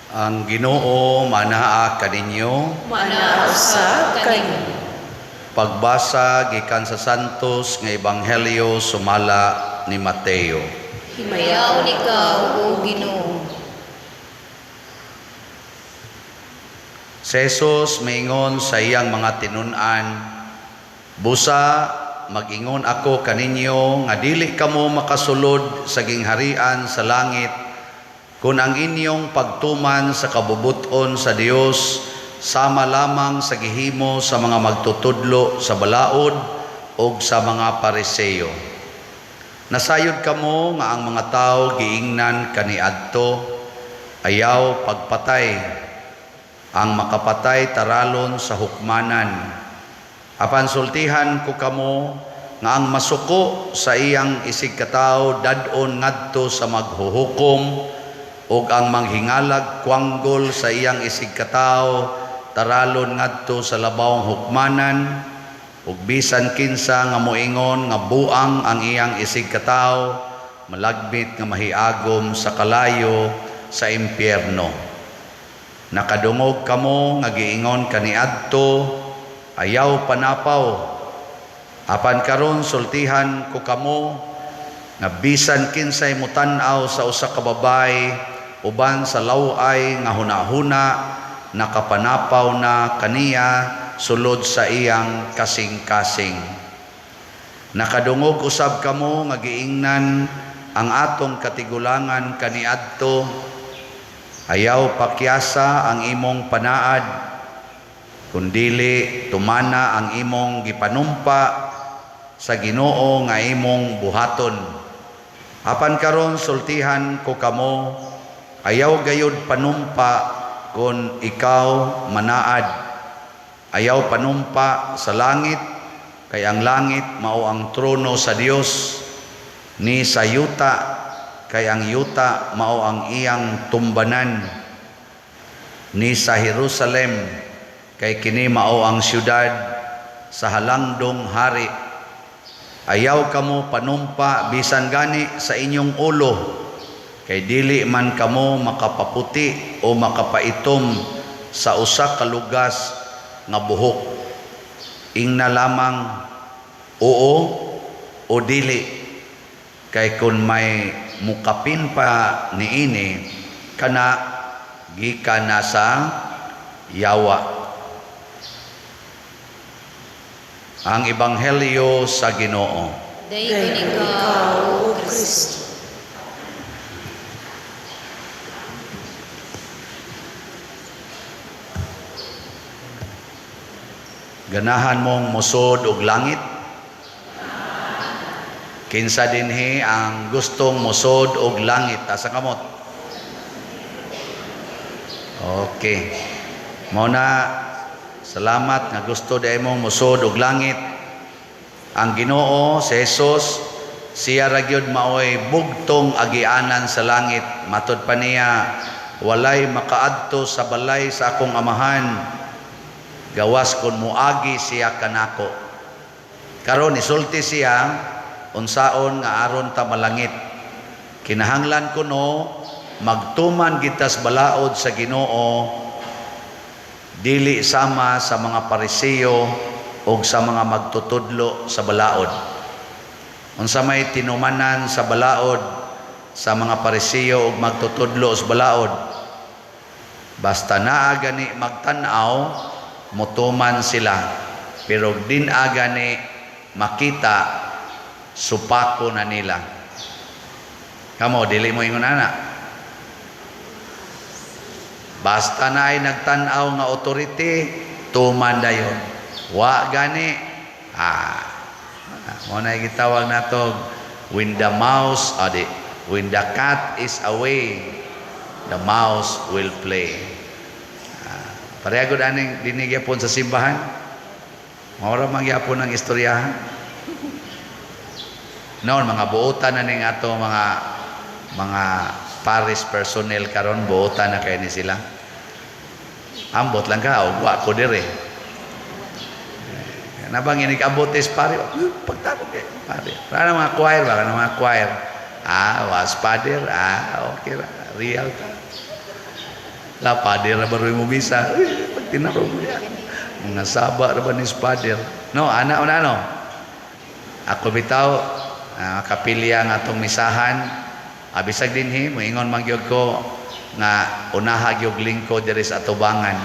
Ang Ginoo manaa kaninyo. Manaa usab kanimo. Pagbasa gikan sa Santos nga Ebanghelyo sumala ni Mateo. Himayaon ikaw, O Ginoo. Si Jesus miingon sa iyang mga tinun-an, "Busa mag-ingon ako kaninyo nga dili kamo makasulod sa gingharian sa langit kung ang inyong pagtuman sa kabubuton sa Dios sama lamang sa gihimo sa mga magtutudlo sa balaod ug sa mga Pariseo. Nasayod kamo nga ang mga tawo giingnan kaniadto, 'Ayaw pagpatay. Ang makapatay taralon sa hukmanan.' Apan sultihan ko kamo nga ang masuko sa iyang isigkatawo dad-on ngadto sa maghuhukom, ug ang manghingalag kwanggol sa iyang isigkatawo taralon ngadto sa labawng hukmanan, ug bisan kinsa nga moingon nga buang ang iyang isigkatawo malagbit nga mahiagom sa kalayo sa impyerno. Nakadungog kamo nga giingon kaniadto, 'Ayaw panapaw.' Apan karon sultihan ko kamo nga bisan kinsay motan-aw sa usa ka babaye uban sa law-ay nga hunahuna, nakapanapaw na kaniya sulod sa iyang kasing-kasing. Nakadungog usab kamo nga giingnan ang atong katigulangan kaniadto, 'Ayaw pakyasa ang imong panaad, kundili tumana ang imong gipanumpa sa Ginoo nga imong buhaton.' Apan karon sultihan ko kamo, ayaw gayud panumpa kon ikaw manaad. Ayaw panumpa sa langit, kay ang langit mao ang trono sa Dios, ni sa yuta, kay ang yuta mao ang iyang tumbanan, ni sa Jerusalem, kay kini mao ang syudad sa halangdong hari. Ayaw kamo panumpa bisan gani sa inyong ulo, kay dili man kamo makapaputi o makapaitom sa usa ka lugas nga buhok. Ingna lamang oo o dili, kay kun may mukapin pa niini, kana gikan na sa yawa." Ang Ebanghelyo sa Ginoo. Daygon ikaw, O Kristo. Ganahan mong musod og langit? Kinsa dinhi ang gustong musod og langit? Asa kamot? Okay. Mao na, salamat nga gusto diay mong musod og langit. Ang Ginoo si Jesus, siya ra gyud maoy bugtong agianan sa langit. Matod pa niya, "Walay makaadto sa balay sa akong Amahan gawas kon moagi siya kanako." Karon isulti siya unsaon nga aron ta malangit. Kinahanglan kuno magtuman gitas balaod sa Ginoo, dili sama sa mga Pariseo o sa mga magtutudlo sa balaod. Unsa may tinumanan sa balaod sa mga Pariseo ug magtutudlo sa balaod? Basta naa gani magtan-aw, mutuman sila. Pero din gani makita, supako na nila. Kamo, dili mo ingon ana. Basta na ay nagtan-aw nga authority, tuman dayon. Wa gani. Mo na gitawag nato, when the mouse, di, when the cat is away, the mouse will play. Pareha gud aning dinhi gyapon sa simbahan. Mao ra man gyapon ang istoryahan. Noon mga buotan na ning ato mga parish personnel karon, buotan na kay ni sila. Ambot lang ka og wa ko dire. Nabang inig-abot is pare, pagtabok eh, pare. Para mga choir ba, mga choir. Was father, okay ra, real ka. La father ra ba mo misa? Uy, pag tinarong mo niya. Mga saba ra ba ni father? No, ana una no. Ako bitaw, kapilya nga atong misahan, abisag dinhi moingon man gyud ko nga unaha gyud lingkod diri sa atubangan.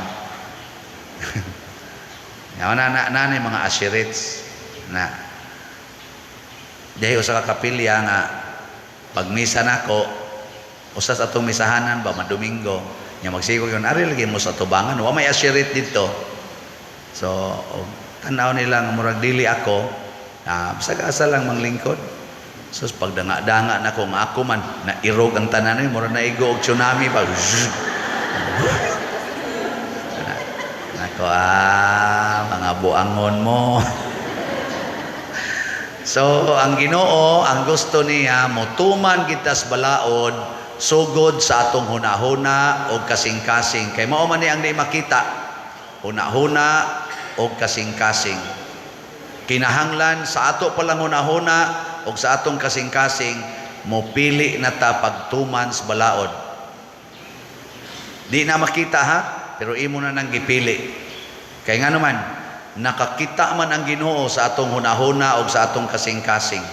Ya na na na ni mga usherettes na. Dahil usa ka kapilya nga pagmisa nako, usa sa atong misahanan ba madomingo, nya magsigo yun, ari lagi mo sa atubangan, wa may usherette dito. So, og tan-aw nila nga murag dili ako, bisag asa lang manglingkod. So pagdanga-danga nako nga ako man nairog ang tanan ni murag naigo og tsunami ba. Nako mga buangon mo. So ang Ginoo, ang gusto niya motuman kita sa balaod sugod sa atong hunahuna o kasing-kasing. Kay mao man ni ang di makita. Hunahuna o kasing-kasing. Kinahanglan sa ato palang hunahuna o sa atong kasing-kasing mopili na ta pagtuman sa balaod. Di na makita ha, pero imo na nang gipili. Kay nga naman, nakakita man ang Ginoo sa atong hunahuna o sa atong kasing-kasing.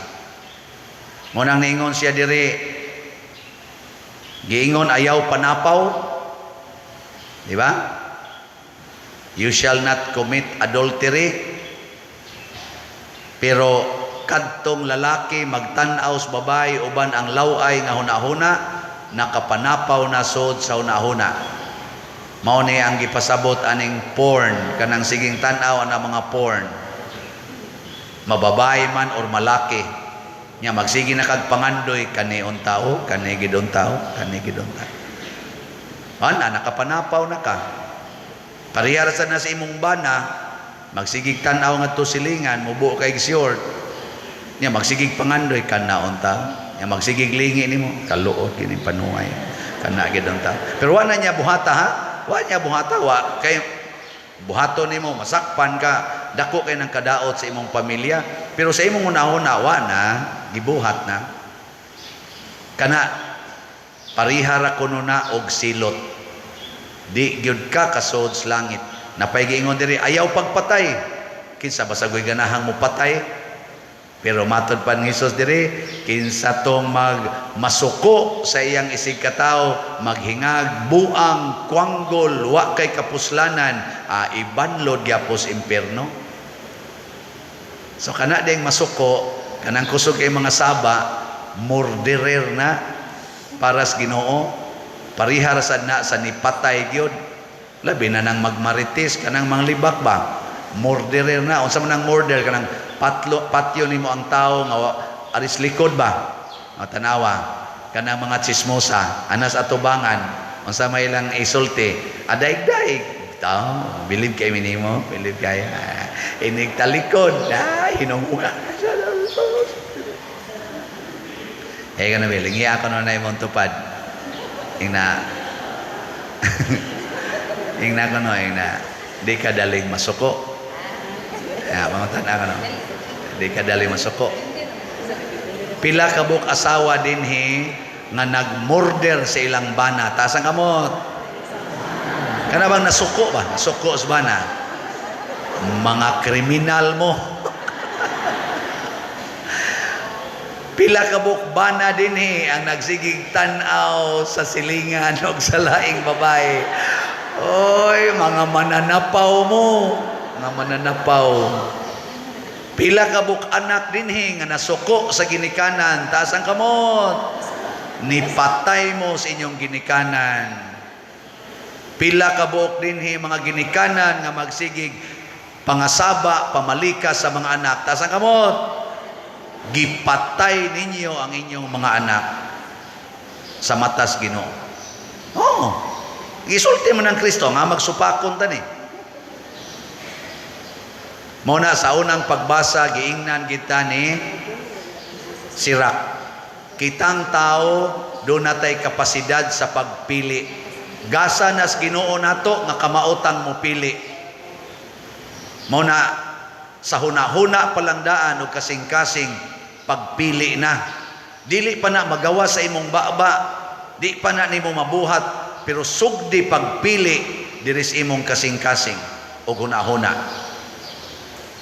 Mo nang niingon siya diri, giingon ayaw panapaw. Di ba? You shall not commit adultery. Pero kadtong lalaki magtan-aw sa babae uban ang laway nga hunahuna, nakapanapaw na sod sa hunahuna. Mao ni ang gipasabot aning porn, kanang siging tan-aw ana mga porn. Mababae man or malaki. Nya magsige na kag pangandoy kani tao, kani gid tao, kani gid tao. Ana nakapanapaw na ka. Parehara sa na sa imong bana, magsigig tan-aw ngadto silingan, mubuo kay short. Nya magsigig pangandoy kana unta. Nya magsigig lingi nimo, kaluot kini panuay. Kana gid unta. Pero wa na niya buhata ha. Wa niya buhata, wa kay buhaton nimo masakpan ka, dako kay nang kadaot sa imong pamilya. Pero sa imong hunahuna wa na gibuhat na. Kana parihara kuno na og silot. Di gyud ka kasod sa langit. Napay giingon diri ayaw pagpatay. Kinsa basagoy ganahang mopatay? Pero matod pa ni Hesus diri, kinsa tong mag masuko sa iyang isig katawo, maghingag, buang, kwanggol, wa kay kapuslanan, ibanlod gyapos impierno. So kana ding masuko, kanang kusog kay mga saba, murderer na para sa Ginoo, parihara sad na sa nipatay gyud. Labi na nang magmarites, kanang manglibak ba? Murderer na. Unsa man ang murder? Kanang patlo, patyo nimo ang tao nga aris likod ba? O, tanawa kanang mga chismosa anas atubangan, unsa may ilang isulti, adaig-daig tao, bilib kay minimo, bilib kay inig talikod, ay hinunguha. Eh kana biling ako na imong tupad. Ingna ingna ko no, ingna di ka daling masuko. Ya, mga ka no. Di ka daling masuko. Pila ka buok asawa dinhi nga nagmurder sa ilang bana. Taas ang kamot. Kana bang nasuko ba? Nasuko sa bana. Mga kriminal mo. Pila ka buok bana dinhi ang nagsigig tan-aw sa silingan og sa laing babae. Oy, mga mananapaw mo. Mga mananapaw. Pila ka buok anak dinhi nga nasuko sa ginikanan. Taas ang kamot. Nipatay mo sa inyong ginikanan. Pila ka buok dinhi mga ginikanan nga magsigig pangasaba, pamalika sa mga anak. Taas ang kamot. Gipatay ninyo ang inyong mga anak sa matas Ginoo. Oo. Gisulti man ng Kristo nga magsupakon tani. Mao na sa unang pagbasa giingnan kita ni Sirak. Kitang tao do natay kapasidad sa pagpili. Gasa nas Ginoo nato nga kamaotang mopili. Mao na sa huna-huna palang daan og kasing-kasing pagpili na. Dili pa na magawa sa imong baba, di pa na nimo mabuhat, Pero sugdi pagpili diri sa imong kasing-kasing o hunahuna.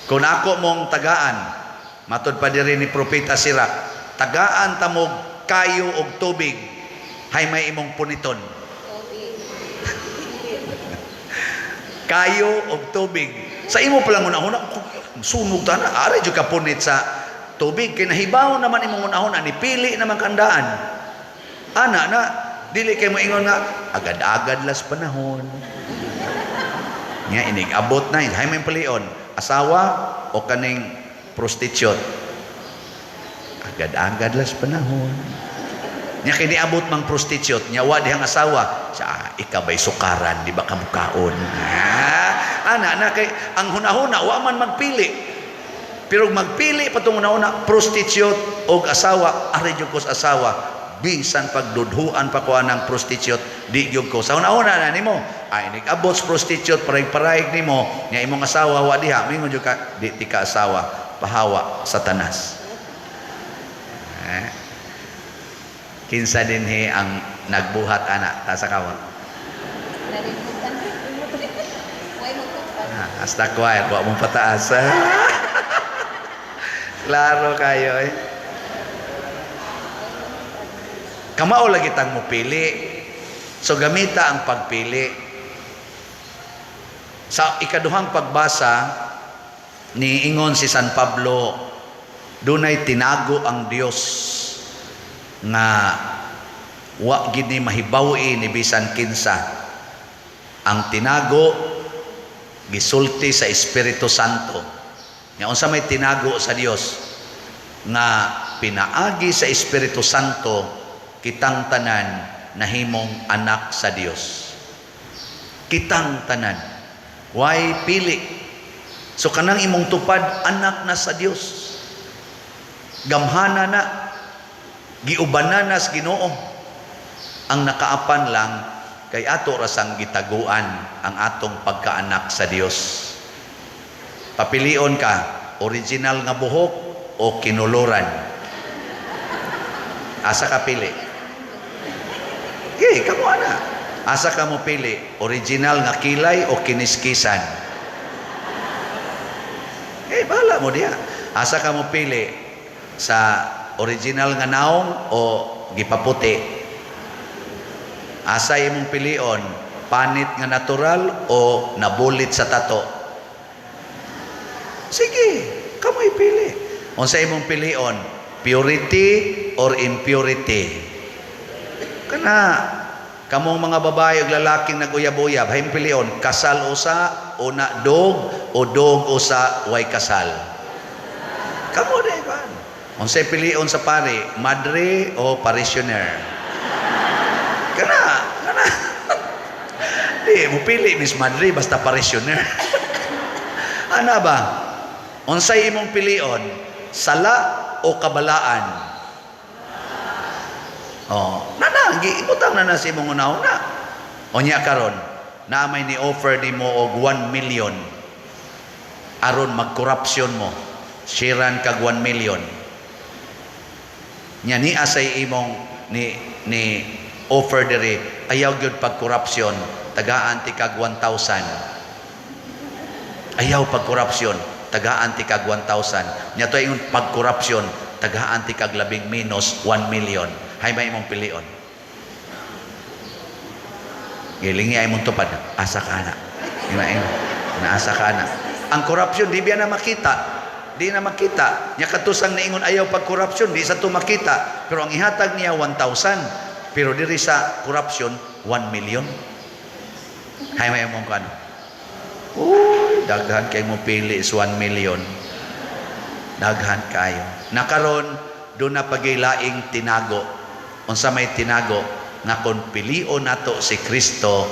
Kung ako mong tagaan, matod pa diri ni Propeta Sirak, tagaan tamog kayo og tubig, hay may imong puniton. Kayo og tubig. Sa imo pa lang hunahuna, sunog ta na, ari jud ka punit sa tubig kay nahibaw naman imong hunahuna, nipili naman kandaan. Ana na, dili kay mo ingon nga agad-agad las panahon. Nya inig abot na, hay may pilion, asawa o kaning prostitute. Agad-agad las panahon. Nya kay niabot mang prostitute, nya wa dihang asawa, siya, ah, ikaw ba'y sukaran, di ba kamukaon? Ah, ana na kay ang hunahuna wa man magpili. Pero magpili patong hunahuna prostitute og asawa, ari jud ko sa asawa. Bisan pagdudhuan pa ko anang prostitute, di gyud ko. Sa hunahuna na nimo, ay inig abot sa prostitute pareig-pareig nimo, nya imong asawa wa diha, mingon jud ka, di ti ka asawa, pahawa Satanas. Eh. Kinsa dinhi ang nagbuhat ana ta sa kamot? Ah, hasta choir, wa mong pataas. Klaro kayo eh. Kamao lagi tang mopili. So gamita ang pagpili. Sa ikaduhang pagbasa ni ingon si San Pablo, dunay tinago ang Dios nga wa gid ni mahibaw-i ni bisan kinsa. Ang tinago gisulti sa Espiritu Santo. Nga unsa may tinago sa Dios nga pinaagi sa Espiritu Santo kitang tanan nahimong anak sa Dios. Kitang tanan. Why pili? So kanang imong tupad anak na sa Dios. Gamhana na, giubanan na sa Ginoo. Ang nakaapan lang kay ato rasang gitaguan ang atong pagkaanak sa Dios. Papilion ka, original nga buhok o kinuluran? Asa ka pili? Okay, kamo ana. Asa ka mo pili? Original nga kilay o kiniskisan? Eh, bahala mo diha. Asa ka mo pili? Sa original nga naong o gipaputi? Asa imong pilion? Panit nga natural o nabulit sa tato? Sige, kamo ipili. Unsa imong pilion? Purity or impurity? Kana kamong mga babae ug lalaking naguyab-uyab, hay pilion, kasal usa o na dog o dog usa way kasal. Kamo di ba? Unsay pilion sa pari, madre o parishioner? Kana, kana. Di mo pili Miss Madre basta parishioner. Ana ba? Unsay imong pilion, sala o kabalaan? Oh, nana, giibutang na na sa imong una-una. Unya karon, naa may ni offer nimo og 1 million aron mag-corruption mo. Shiran kag 1 million. Nya ni asay imong ni offer diri, ayaw gyud pag-corruption, tagaan ti kag 1,000. Ayaw pag-corruption, tagaan ti kag 1,000. Nya to ingon pag-corruption, tagaan ti kag labing minus 1 million. Hay may imong pilion. Gilingi ay mong tupad. Asa ka na. Naasa ka na. Ang corruption di biya na makita. Di na makita. Nya katusang niingon ayaw pag corruption, di sa to makita. Pero ang ihatag niya 1,000. Pero diri sa corruption 1 million. Hay may imong kano. Uy, daghan kay mo pili is 1 million. Daghan kayo. Nakaron do na pagilaing tinago. Unsa may tinago nga kon pilion nato si Kristo,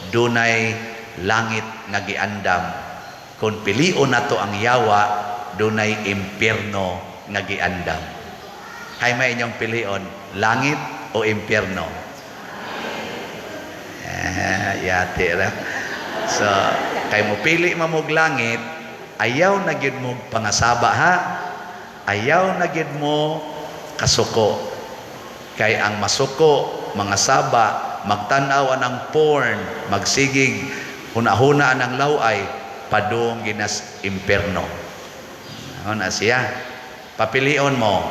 dunay langit nga giandam. Kon pilion nato ang yawa, dunay impierno nga giandam. Hay may inyong pilion, langit o impierno? Eh, yati ra. So, kay mo pili mamog langit, ayaw na gyud mo pangasaba ha. Ayaw na gyud mo kasuko. Kay ang masuko, mga saba, magtan-aw anang porn, magsigig huna-huna anang laway, padung ginas imperno. Ano na siya? Papilion mo,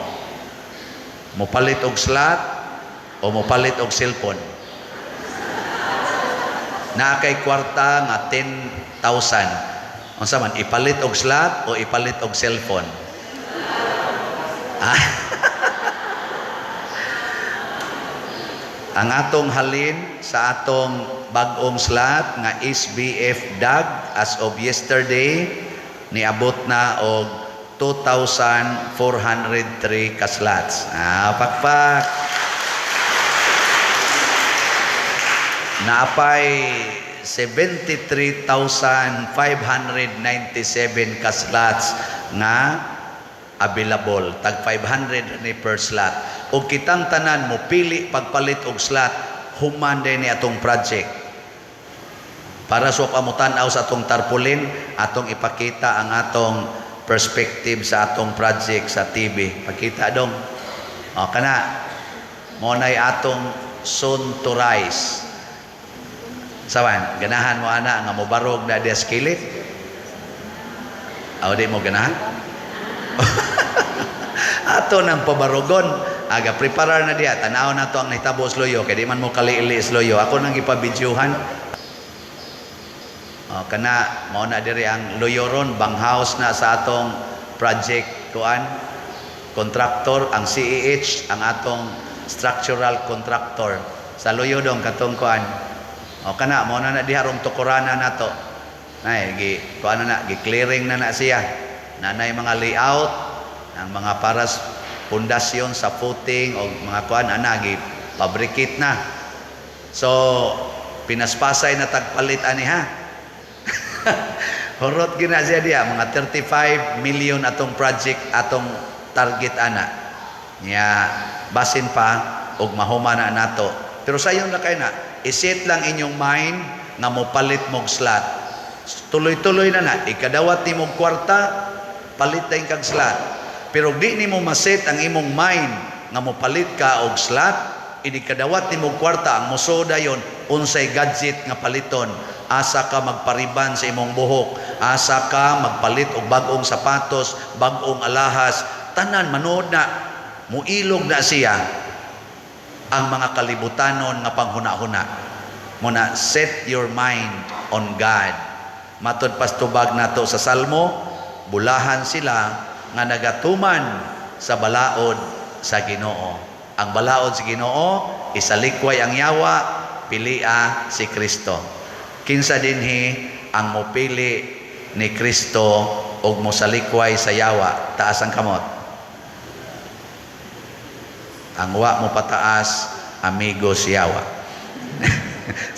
mopalit og slot o mopalit og cellphone. Naa kay kwarta nga 10,000. Unsa man, ipalit og slot o ipalit og cellphone? Ah. Ang atong halin sa atong bag-ong slot nga SBF DAG as of yesterday niabot na og 2,403 ka slots. Ah, pakpak. Naapay 73,597 ka slots nga available, tag 500 ni per slot. Og kitang tanan mo pili pagpalit og slot, human din ni atong project. Para sa pamutan-aw sa atong tarpaulin, atong ipakita ang atong perspective sa atong project sa TV. Pakita dong. O kana mo nay atong soon to rise. Sawan, ganahan mo ana nga mobarog na diya sa kilid? Aw, di mo ganahan? Ato nang pabarugon, aga preparar na diya, tanaw na to ang nahitabo sa loyo, kay di man mo kaliili sa loyo. Ako nang gipabidyuhan. O, kana, mao na diri ang loyo ron, bang house na sa atong project kuan, contractor, ang CEH, ang atong structural contractor. Sa loyo dong, katong kuan. O kana, mao na na diha rong tukurana nato. Nay, gi kuan na, gi clearing na na siya. Nanay mga layout, ang mga paras pundasyon sa footing o mga kuan ana gi fabricate na. So pinaspasay na tagpalit ani ha. Horot gina siya diya, mga 35 million atong project, atong target ana. Nya basin pa og mahuma na nato. Pero sayon na kay na, iset lang inyong mind nga mopalit mog slot. Tuloy-tuloy na na, ikadawat nimo kwarta, palit dayon kag slot. Pero di nimo maset ang imong mind nga mopalit ka og slot, inikadawat nimo kwarta, ang muso dayon unsay gadget nga paliton, asa ka magpariban sa imong buhok, asa ka magpalit og bag-ong sapatos, bag-ong alahas, tanan manood na, muilog na siya ang mga kalibutanon nga panghuna-huna. Muna, set your mind on God. Matod pastubag nato sa Salmo, bulahan sila nga nagatuman sa balaod sa Ginoo. Ang balaod sa Ginoo, isalikway ang yawa, pilia si Kristo. Kinsa dinhi ang mopili ni Kristo og mosalikway sa yawa? Taas ang kamot. Ang wa mo pataas, amigo si yawa.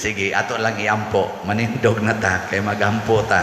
Sige, ato lang iampo. Manindog na ta, kay magampo ta.